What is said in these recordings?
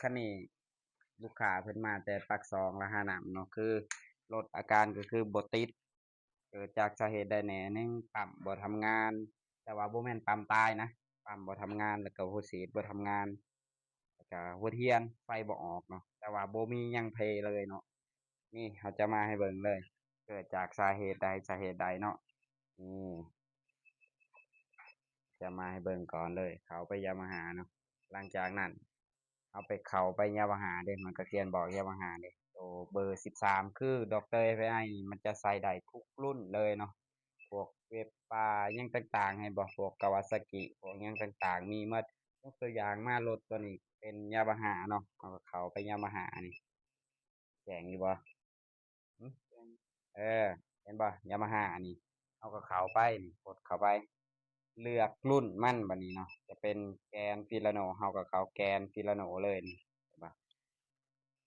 ຄັນນີ້ລູກຄ້າເພິ່ນມາແຕ່ປາກຊ່ອງລະຫານ້ຳເນາະ ຄືລົດອາການກໍຄືບໍ່ຕິດ ເກີດຈາກສາເຫດໃດແດ່? ໜຶ່ງ ປ້ຳບໍ່ທຳງານ ແຕ່ວ່າບໍ່ແມ່ນປ້ຳຕາຍນະ, ປ້ຳບໍ່ທຳງານ ແລ້ວກໍຫົວສີດບໍ່ທຳງານ ແລ້ວກໍຫົວທຽນໄຟບໍ່ອອກເນາະ ແຕ່ວ່າບໍ່ມີຫຍັງເພເລີຍເນາະ. ນີ້ເຮົາຈະມາໃຫ້ເບິ່ງເລີຍ ເກີດຈາກສາເຫດໃດ ສາເຫດໃດເນາະ. ນີ້ຈະມາໃຫ້ເບິ່ງກ່ອນເລີຍ ເຂົ້າໄປຢາມາຮາເນາະ. ຫຼັງຈາກນັ້ນ ເຮົາໄປເຂົ້າໄປຢາມາຮາເດ້ ມັນກໍຂຽນບອກຢາມາຮາເດ້ ໂຕເບີສິບສາມ ຄືດັອກເຕີເອັຟໄອນີ້ ມັນຈະໃຊ້ໄດ້ທຸກລຸ້ນເລີຍເນາະ. ພວກເວັບປ່າຫຍັງຕ່າງໆ ເຫັນບໍ່? ພວກກາວາຊາກິ ພວກຫຍັງຕ່າງໆ ມີໝົດ. ຍົກຕົວຢ່າງມາ ລົດຕົວນີ້ເປັນຢາມາຮາເນາະ ເຮົາກໍເຂົ້າໄປຢາມາຮານີ້ ແຈ້ງຢູ່ບໍ່? ຫຶ? ເອີ ເຫັນບໍ່? ຢາມາຮານີ້ ເຮົາກໍເຂົ້າໄປນີ້ ກົດເຂົ້າໄປ ເລືອກລຸ້ນມັນ ບັດນີ້ເນາະ ຈະເປັນແກນຟີລາໂນ ເຮົາກໍເຂົ້າແກນຟີລາໂນເລີຍນີ້ ເຫັນບໍ່?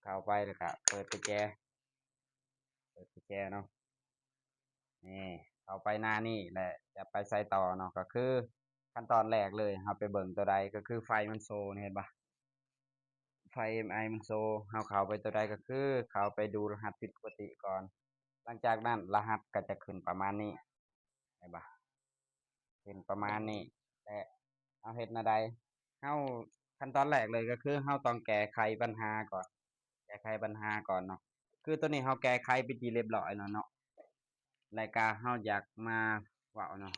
ເຂົ້າໄປແລ້ວກໍເປີດປະແຈ ເປີດປະແຈເນາະ. ນີ້ ເຂົ້າໄປໜ້ານີ້ແຫຼະ ຈະໄປໃສຕໍ່ເນາະ ກໍຄືຂັ້ນຕອນແລກເລີຍ ເຮົາໄປເບິ່ງຕົວໃດ ກໍຄືໄຟມັນໂຊນີ້ ເຫັນບໍ່? ໄຟເອັຟໄອມັນໂຊ ເຮົາເຂົ້າໄປຕົວໃດ ກໍຄືເຂົ້າໄປດູລະຫັດຜິດປົກກະຕິກ່ອນ. ຫຼັງຈາກນັ້ນລະຫັດກໍຈະຂຶ້ນປະມານນີ້ ເຫັນບໍ່? ເປັນປະມານນີ້ ແລະ ເຮົາເຮັດແນວໃດ? ເຮົາ ຂັ້ນຕອນແລກເລີຍກໍຄືເຮົາຕ້ອງແກ້ໄຂບັນຫາກ່ອນ ແກ້ໄຂບັນຫາກ່ອນເນາະ. ຄືໂຕນີ້ເຮົາແກ້ໄຂເປັນທີ່ລຽບລ້ອຍແລ້ວເນາະ ແລະກະເຮົາຢາກມາເວົ້າເນາະ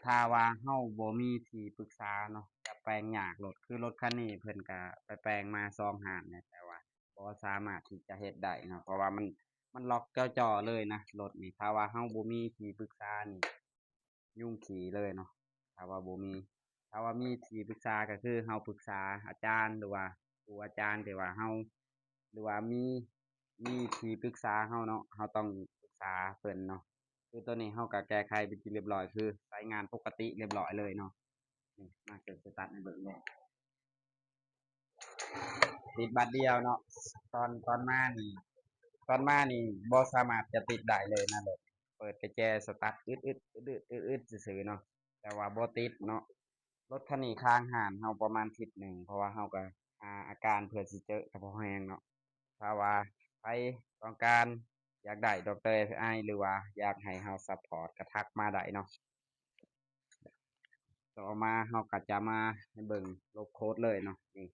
ຖ້າວ່າເຮົາບໍ່ມີທີ່ປຶກສາເນາະ ຈະແປງຍາກໂລດ. ຄືລົດຄັນນີ້ເພິ່ນກະໄປແປງມາສອງຮ້ານແລ້ວ ແຕ່ວ່າບໍ່ສາມາດທີ່ຈະເຮັດໄດ້ເນາະ ເພາະວ່າມັນ ມັນລັອກຈໍ່ໆເລີຍນະ ລົດນີ້. ຖ້າວ່າເຮົາບໍ່ມີທີ່ປຶກສານີ້ ຍຸງຂີ້ເລີຍເນາະ ຖ້າວ່າບໍ່ມີ. ຖ້າວ່າມີທີ່ປຶກສາກໍຄືເຮົາປຶກສາອາຈານ ຫຼືວ່າຄູອາຈານທີ່ວ່າເຮົາ ຫຼືວ່າມີ ມີທີ່ປຶກສາເຮົາເນາະ ເຮົາຕ້ອງປຶກສາເພິ່ນເນາະ. ຄືໂຕນີ້ເຮົາກໍແກ້ໄຂເປັນທີ່ລຽບລ້ອຍ ຄືໃຊ້ງານປົກກະຕິລຽບລ້ອຍເລີຍເນາະ. ນີ້ ມາເປີດສະຕາດໃຫ້ເບິ່ງເລີຍ. ຕິດບາດດຽວເນາະ ຕອນ ຕອນມານີ້ ຕອນມານີ້ບໍ່ສາມາດຈະຕິດໄດ້ເລີຍນະ ລົດ ເປີດກະແຈສະຕາດອຶດໆ ອຶດໆ ອຶດໆຊື່ໆເນາະ ແຕ່ວ່າບໍ່ຕິດເນາະ. ລົດຄັນນີ້ຄ້າງຮ້ານເຮົາປະມານທິດໜຶ່ງ ເພາະວ່າເຮົາກໍຫາອາການເພື່ອຊິເຈີກະເພາະແຫ້ງເນາະ. ຖ້າວ່າໃຜຕ້ອງການຢາກໄດ້ດັອກເຕີເອັຟໄອ ຫຼືວ່າຢາກໃຫ້ເຮົາຊັບພອດ ກໍທັກມາໄດ້ເນາະ. ຕໍ່ມາເຮົາກໍຈະມາໃຫ້ເບິ່ງລົບໂຄດເລີຍເນາະ. ນີ້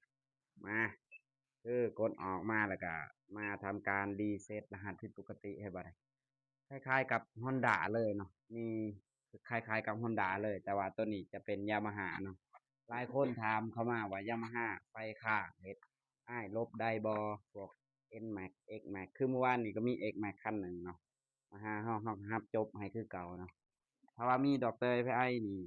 ມາ ຄືກົດອອກມາແລ້ວກໍມາທຳການຣີເຊັດລະຫັດຜິດປົກກະຕິໃຫ້ບັດນີ້. ຄ້າຍໆກັບຮອນດ້າເລີຍເນາະ ມີ ຄ້າຍໆກັບຮອນດ້າເລີຍ ແຕ່ວ່າໂຕນີ້ຈະເປັນຢາມາຮາເນາະ. ຫຼາຍຄົນຖາມເຂົ້າມາວ່າ ຢາມາຮາໄຟຄ້າງເຮັດ ອ້າຍລົບໄດ້ບໍ່? ພວກເອັນແມັກ ເອັກແມັກ ຄືມື້ວານນີ້ກໍມີເອັກແມັກຄັນໜຶ່ງເນາະ ມາຫາເຮົາ ເຮົາກໍຮັບຈົບໃຫ້ຄືເກົ່າເນາະ. ຖ້າວ່າມີດັອກເຕີເອັຟໄອນີ້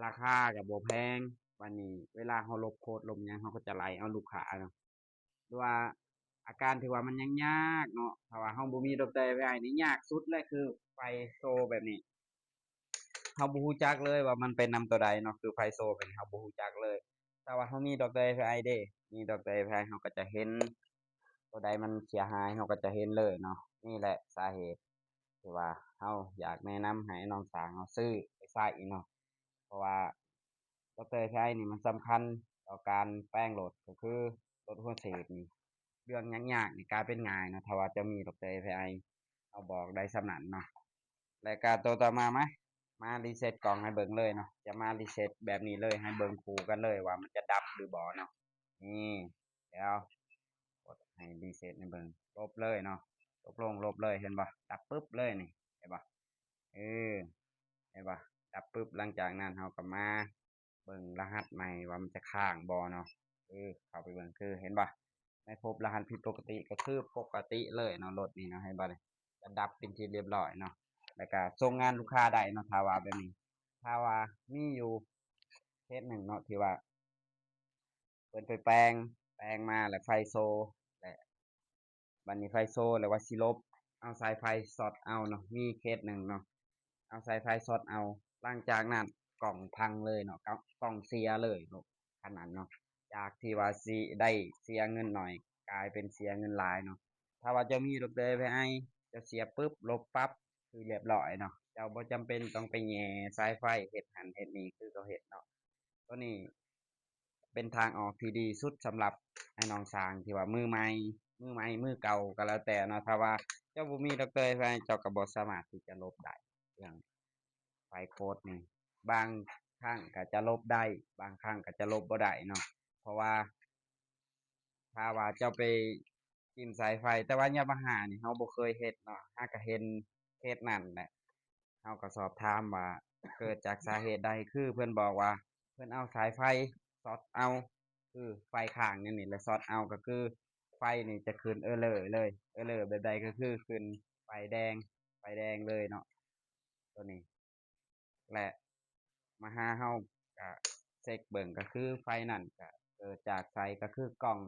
ລາຄາກໍບໍ່ແພງ ບັດນີ້ເວລາເຮົາລົບໂຄດລົບຫຍັງ ເຮົາກໍຈະໄລ່ເອົາລູກຄ້າເນາະ. ຫຼືວ່າອາການທີ່ວ່າມັນຍາກໆເນາະ ຖ້າວ່າເຮົາບໍ່ມີດັອກເຕີເອັຟໄອນີ້ ຍາກສຸດເລີຍ ຄືໄຟໂຊແບບນີ້ ເຮົາບໍ່ຮູ້ຈັກເລີຍວ່າມັນເປັນນຳຕົວໃດເນາະ. ຄືໄຟໂຊແບບນີ້ ເຮົາບໍ່ຮູ້ຈັກເລີຍ. ແຕ່ວ່າເຮົາມີດັອກເຕີເອັຟໄອເດ້ ມີດັອກເຕີເອັຟໄອ ເຮົາກໍຈະເຫັນ ຕົວໃດມັນເສຍຫາຍ ເຮົາກໍຈະເຫັນເລີຍເນາະ. ນີ້ແຫຼະສາເຫດທີ່ວ່າເຮົາຢາກແນະນຳໃຫ້ນ້ອງສາວເຮົາຊື້ໄປໃຊ້ເນາະ ເພາະວ່າ ດອກເຕີເອັຟໄອນີ້ມັນສຳຄັນຕໍ່ການແປງລົດ ກໍຄືລົດຫົວສີດນີ້ ເລື່ອງຍາກໆນີ້ກາຍເປັນງ່າຍເນາະ ຖ້າວ່າເຈົ້າມີດອກເຕີເອັຟໄອ. ເຮົາບອກໄດ້ສ່ຳນັ້ນເນາະ. ແລ້ວກໍໂຕຕໍ່ມາ ມາ ມາຣີເຊັດກ່ອງໃຫ້ເບິ່ງເລີຍເນາະ. ຈະມາຣີເຊັດແບບນີ້ເລີຍ ໃຫ້ເບິ່ງຄູ່ກັນເລີຍວ່າມັນຈະດັບຫຼືບໍ່ເນາະ. ນີ້ ດຽວກົດໃຫ້ຣີເຊັດໃຫ້ເບິ່ງ ລົບເລີຍເນາະ. ຕົກລົງ ລົບເລີຍ ເຫັນບໍ່? ດັບປຶບເລີຍນີ້ ເຫັນບໍ່? ເອີ ເຫັນບໍ່? ດັບປຶບ ຫຼັງຈາກນັ້ນເຮົາກໍມາເບິ່ງລະຫັດໃໝ່ວ່າມັນຈະຄ້າງບໍ່ເນາະ. ເອີ ເຂົ້າໄປເບິ່ງ ຄື ເຫັນບໍ່? ໄດ້ພົບລະຫັດຜິດປົກກະຕິ ກໍຄືປົກກະຕິເລີຍເນາະ ລົດນີ້ເນາະ ເຫັນບໍ່ນີ້? ຈະດັບເປັນທີ່ລຽບລ້ອຍເນາະ ແລ້ວກໍສົ່ງງານລູກຄ້າໄດ້ເນາະ ຖ້າວ່າແບບນີ້. ຖ້າວ່າມີຢູ່ເຄສໜຶ່ງເນາະ ທີ່ວ່າ ເພິ່ນໄປແປງ ແປງມາແລ້ວໄຟໂຊ ແລ້ວບັດນີ້ໄຟໂຊແລ້ວວ່າຊິລົບ ເອົາສາຍໄຟຊັອດເອົາເນາະ. ມີເຄສໜຶ່ງເນາະ ເອົາສາຍໄຟຊັອດເອົາ ຫຼັງຈາກນັ້ນກ້ອງພັງເລີຍເນາະ ກ້ອງເສຍເລີຍເນາະ ຂະໜາດເນາະ. ຈາກທີ່ວ່າຊິໄດ້ເສຍເງິນໜ້ອຍ ກາຍເປັນເສຍເງິນຫຼາຍເນາະ. ຖ້າວ່າເຈົ້າມີດອກເຕີເອັຟໄອ ເຈົ້າເສຍປຶບ ລົບປັບ ຄືລຽບລ້ອຍເນາະ. ເຈົ້າບໍ່ຈຳເປັນຕ້ອງໄປແຫຍ່ສາຍໄຟ ເຮັດຫັ້ນເຮັດນີ້ ຄືເຂົາເຮັດເນາະ. ໂຕນີ້ ເປັນທາງອອກທີ່ດີສຸດສຳລັບອ້າຍນ້ອງຊ່າງທີ່ວ່າມືໃໝ່ ມືໃໝ່ ມືເກົ່າກໍແລ້ວແຕ່ເນາະ. ຖ້າວ່າເຈົ້າບໍ່ມີດອກເຕີໄຟ ເຈົ້າກໍບໍ່ສາມາດທີ່ຈະຫຼົບໄດ້ ເລື່ອງໄຟໂຄດນີ້ ບາງຄັ້ງກໍຈະຫຼົບໄດ້ ບາງຄັ້ງກໍຈະຫຼົບບໍ່ໄດ້ເນາະ. ເພາະວ່າ ຖ້າວ່າເຈົ້າໄປ ຖິ້ມສາຍໄຟ ແຕ່ວ່າຍາມາຫານີ້ເຮົາບໍ່ເຄີຍເຮັດເນາະ ຫາກະເຫັນເຂດນັ້ນແຫຼະ ເຮົາກໍສອບຖາມວ່າເກີດຈາກສາເຫດໃດ ຄືເພິ່ນບອກວ່າເພິ່ນເອົາສາຍໄຟຊັອດເອົາ ຄືໄຟຄ້າງແນວນີ້ແຫຼະ ຊັອດເອົາ ກໍຄືໄຟນີ້ຈະຂຶ້ນເອີເລີເລີຍ ເອີເລີແບບໃດ ກໍຄືຂຶ້ນໄຟແດງ ໄຟແດງເລີຍເນາະ ໂຕນີ້. ແລະມາຫາເຮົາກະເຊັກເບິ່ງ ກະຄືໄຟນັ້ນກະເກີດຈາກໃສ ກະຄືກ່ອງ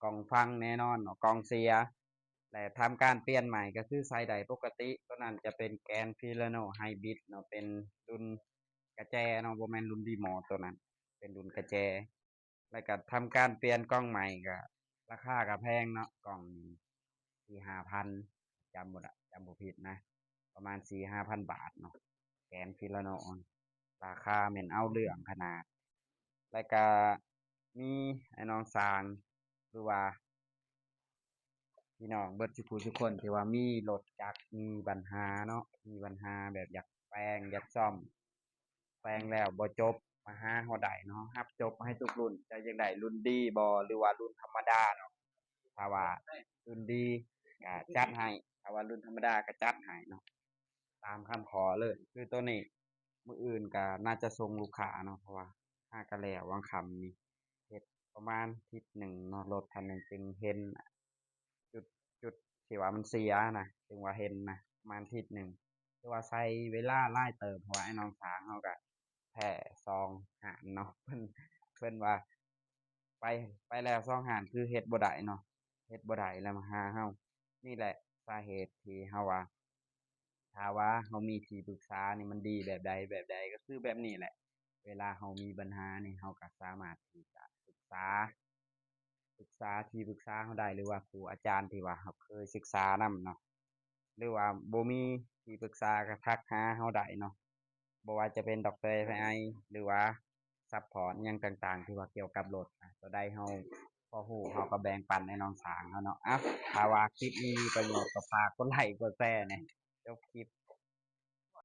ກ່ອງຟັງແນ່ນອນເນາະ ກ່ອງເສຍ ແລະທຳການປ່ຽນໃໝ່ ກະຄືໃຊ້ໄດ້ປົກກະຕິ. ໂຕນັ້ນຈະເປັນແກນຟີລາໂນໄຮບຣິດເນາະ ເປັນລຸ້ນກະແຈເນາະ ບໍ່ແມ່ນລຸ້ນດີມໍ ໂຕນັ້ນເປັນລຸ້ນກະແຈ. ແລ້ວກໍທຳການປ່ຽນກ່ອງໃໝ່ ກໍລາຄາກໍແພງເນາະ ກ່ອງນີ້ສີ່ຫ້າພັນ ຈຳບໍ່ໄດ້ ຈຳບໍ່ຜິດນະ ປະມານສີ່ຫ້າພັນບາດເນາະ ແກນຟີລາໂນ ລາຄາແມ່ນເອົາເລື່ອງຂະໜາດ. ແລ້ວກໍມີອ້າຍນ້ອງຊ່າງ ຫຼືວ່າ ພີ່ນ້ອງເບິດສູ່ຜູ້ສູ່ຄົນທີ່ວ່າມີລົດຈັກ ມີບັນຫາເນາະ ມີບັນຫາແບບຢາກແປງ ຢາກສ້ອມ ແປງແລ້ວບໍ່ຈົບ ມາຫາເຮົາໄດ້ເນາະ ຮັບຈົບໃຫ້ທຸກລຸ້ນ. ເຈົ້າຢາກໄດ້ລຸ້ນດີບໍ່ ຫຼືວ່າລຸ້ນທຳມະດາເນາະ ຖ້າວ່າລຸ້ນດີກໍຈັດໃຫ້ ຖ້າວ່າລຸ້ນທຳມະດາກໍຈັດໃຫ້ເນາະ ຕາມຄຳຂໍເລີຍ. ຄືໂຕນີ້ ມື້ອື່ນກໍໜ້າຈະສົ່ງລູກຄ້າເນາະ ເພາະວ່າຫາກະແລ້ວຫວ່າງຄ່ຳນີ້ ເຮັດປະມານທິດໜຶ່ງເນາະ ລົດຄັນໜຶ່ງຈຶ່ງເຫັນຈຸດ ຈຸດທີ່ວ່າມັນເສຍນະ ຈຶ່ງວ່າເຫັນນະ ປະມານທິດໜຶ່ງ ຖືວ່າໃຊ້ເວລາຫຼາຍເຕີບ ເພາະວ່າໄອ້ນ້ອງຊ່າງເຮົາກໍແພ້ສອງຮ້ານເນາະ ເພິ່ນ ເພິ່ນວ່າໄປ ໄປແລ້ວສອງຮ້ານ ຄືເຮັດບໍ່ໄດ້ເນາະ ເຮັດບໍ່ໄດ້ແລ້ວມາຫາເຮົາ. ນີ້ແຫຼະສາເຫດທີ່ເຮົາວ່າ ຖ້າວ່າເຮົາມີທີ່ປຶກສານີ້ມັນດີແບບໃດແບບໃດ ກໍຄືແບບນີ້ແຫຼະ ເວລາເຮົາມີບັນຫານີ້ ເຮົາກໍສາມາດທີ່ຈະປຶກສາ ປຶກສາທີ່ປຶກສາເຮົາໄດ້ ຫຼືວ່າຄູອາຈານທີ່ວ່າເຮົາເຄີຍສຶກສານຳເນາະ ຫຼືວ່າບໍ່ມີທີ່ປຶກສາກໍທັກຫາເຮົາໄດ້ເນາະ ບໍ່ວ່າຈະເປັນດອກເຕີໄອ ຫຼືວ່າ ຊັບພອດຫຍັງຕ່າງໆ ທີ່ວ່າກ່ຽວກັບລົດນະ ຕົວໃດເຮົາພໍຮູ້ ເຮົາກໍແບ່ງປັນໃຫ້ນ້ອງຊ່າງເຮົາເນາະ. ເອົ້າ ຖ້າວ່າຄລິບນີ້ມີປະໂຫຍດ ກໍຝາກກົດໄລກົດແຊແດ່. ຈົບຄລິບ